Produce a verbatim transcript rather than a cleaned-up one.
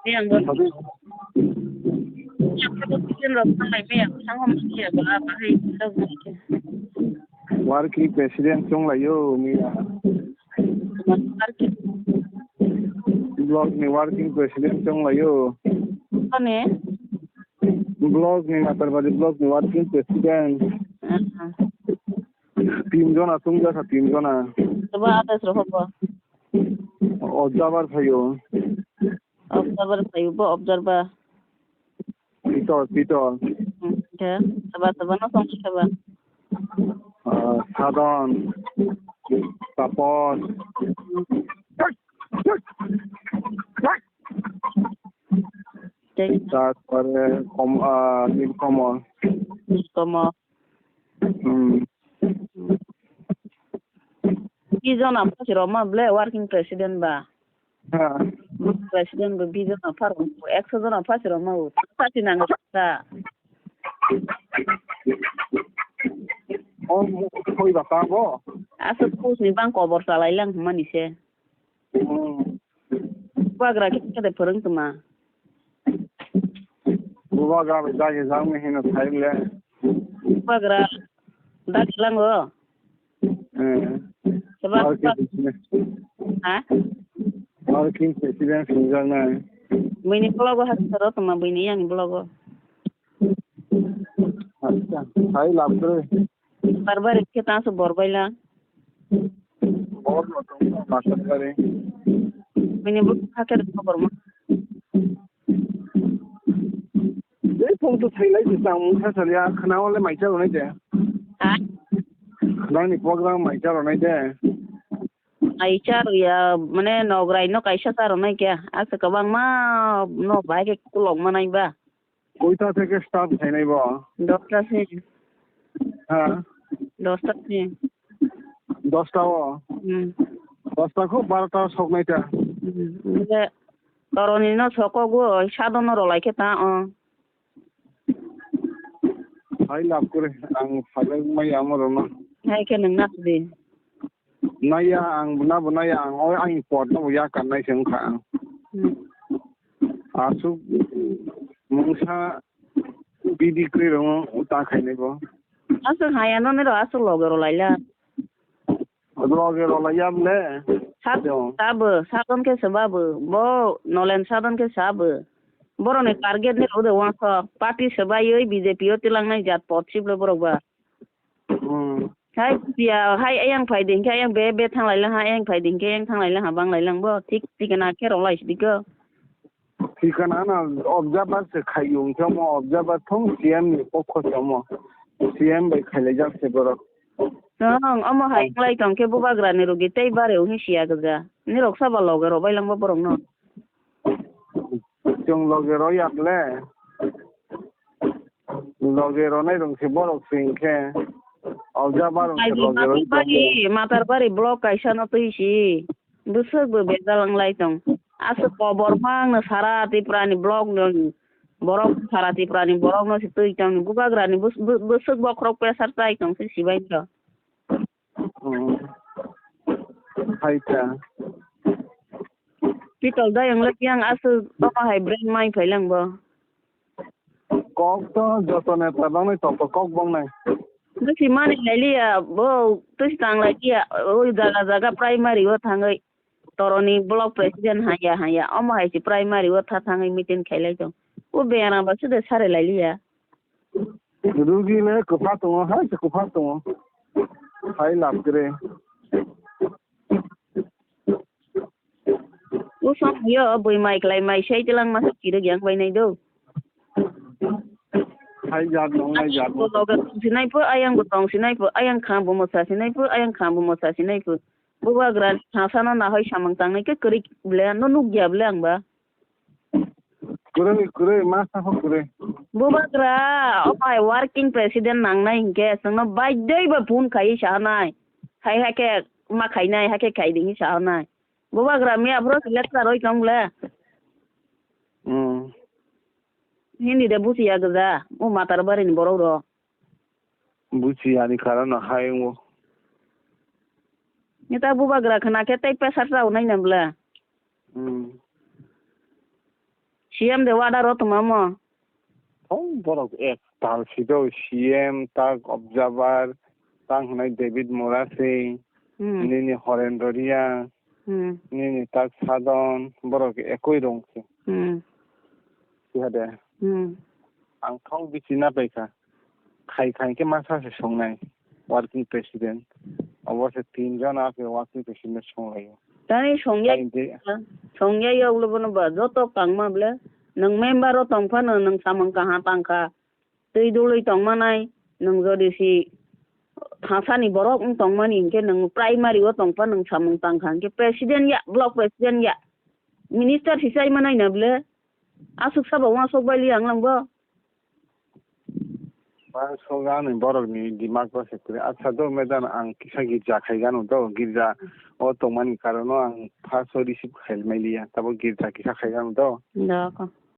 Miyang bo. Miyang bo kitchen rok thanglai miyang, thango miyang bo, ah, bahai, thango miyang. Working president chwng lai o, miya. Working. Block ni working president chwng lai o. Ani? Block ni, Matarwari block ni working president. Aha. Tin jona chwng jak kha, tin jona. Soba adas rok hobo? Observer phaio. Observer phaio, bo observer. Pitor, Pitor. Hmm, khe, soba, soba no song soba. Ah, Sadon, Tapos. Tei? Tarpore Kom-, ah, Nilkomol. Nilkomol. Hmm. Bijona phasi roma ble working president ba. Ha. President bo bijona phar, ekso jona phasi roma o. Phasi nang ta. O mo-, koi ba ka bo? Aswk post ni bang kobor chalai lang hwnmani se. Hmm. Bubagra khe khe de phwrwng tongma? Bubagra bai dagi jang ni hino thai le. Bubagra dagi lango? Eh. Seba, Working seba. President. Ha? Working president singjak nai. Buini blogo hakhe ro tongma, buini yang blogo. Acha, hai lab kre. Barbari khe ta su borbaila. Bor no tong, master kare. Buini blogo hakhe ro borma. Ei phone to thailai se tang mungsa salia khna ole mai chalo nai de. Ha? Khna ni program mai chalo nai de. Mai chalo ya, mane nograi no kaisa chalo nai kya. Asa kwbangma no bai ke kulok manai ba. Koita theke start khainai bo? Dosta se. Ha? Dosta se. Dosta o? Hmm. Dosta kho barota soknai ta. Hmm. Bole toroni no sokogo, sadono rolai khe ta o. Hai lab kore, ang phalai mai amo rono. Hai khe nwng nasdi. Naiya ang, nabo naiya ang, o ang pot no ya kan nai se wngkha ang. Hmm. Aswk mungsa bidi kwrwi rwngo ta khainai bo. Aswk haya no nero aswk loge rwlaila. Loge rwlaiya bole. Sat-, sabo, sadon khe sabo. Bo nolen sadon khe sabo. Boroni target ni rode wangso. Party swbaiwi B J P o tilangnai jat pot siblo borok ba. Hmm. Hai, ya, hai, ayang phai di, hinkhe ayang be, be thanglai lang ha, ayang phai di, hinkhe ayang thanglai lang ha, banglai lang bo, thik, thikana khe rwlai sidi kho. Thikana na observer se khai yung khe mo, observer thong C M ni pokho se mo, C M bai khailai jak se borok. Tong, omo hai wng lai tong khe bubagra ni rugi tei bare wng siya gja. Nirok sabo loge rw bai lang bo borok no. Chwng loge rw ya le. Loge rwnai rwng se borok se hinkhe. Observer rwng se Ai, loge rw Matarbari, tongwi. Matarbari block kaisa no twi si. Bwswk bo bejal wng lai tong. Aswk kobor ma wng no sara Tripura ni block no borok, sara Tripura ni borok no se twi tong. Bubagra ni bwswk, bwswk bokhorok pressure chai tong se sibai rok. Hmm. Hai ta. Pitol dayang le yang aswk omo hai brand mai phai lang bo. Kok to joto neta bangni tokto kok bongnai. Bwsi mani lai liya, bo twis tang lai liya, o jaga jaga primary o thangwi toroni block president haya haya, omo hai se primary o tha thangwi meeting khai lai tong. O bera ba sude sare lai liya. Rugi le kwpha tongo, hai se kwpha tongo. Hai lab kre. O song yo bui mai klai mai sai tilang masa kiruk yang bai nai do. Hai jat nong nai jat. Bo loge tong sinai pho, ayang bo tong sinai pho, ayang kham bo mosa sinai pho, ayang kham bo mosa sinai pho. Bubagra thasa no nahoi samung tangnai khe kwrwi ble, no nukya ble ang ba. Kwrwi, kwrwi, ma sakho kwrwi. Bubagra, o pai working president nangnai hinkhe, chwngno baidoi ba phone khai sahanai. Hai hakhe ma khainai, hakhe khai di hinwi sahanai. Bubagra miya phuru se lecture roi tong le. Hmm. Hindi de buchiya gja, o Matarbari ni borok rok. Buchiya ni karon no hai wngo. Neta bubagra khna khe tei pressure rao nai na bla. Hmm. C M de order o tongma mo. Thong borok ek tal sido C M tak observer tang hwnai David Morasi, Hmm. nini Horendro Riya, Hmm. nini tak Sadon, borok ekoi rong se. Hmm. Siya de. Hmm. Ang thong bichi na paikha. Khai khai khe masa se songnai working president. Obo se tin jon ake working president songlaio. Tani songya, Tani je- songya yoglo bono ba joto kangma ble. Nwng member o tongphano nwng samung kaha tangkha. Twi dului tongmanai, nwng jodi si thasani borok wng tongmani hinkhe nwng primary o tongpha nwng samung tangkha hinkhe president ya, block president ya, minister si chai manai na ble. Aswk sabo uansuk bai li ang langbo. Uansuk ani borok ni dimag o se kwrwi. Acha do madam, ang kisa girja khai gano do, girja o tongmani karon o ang first o receive khai mai liya, tabo girja kisa khai gano do. Da ko.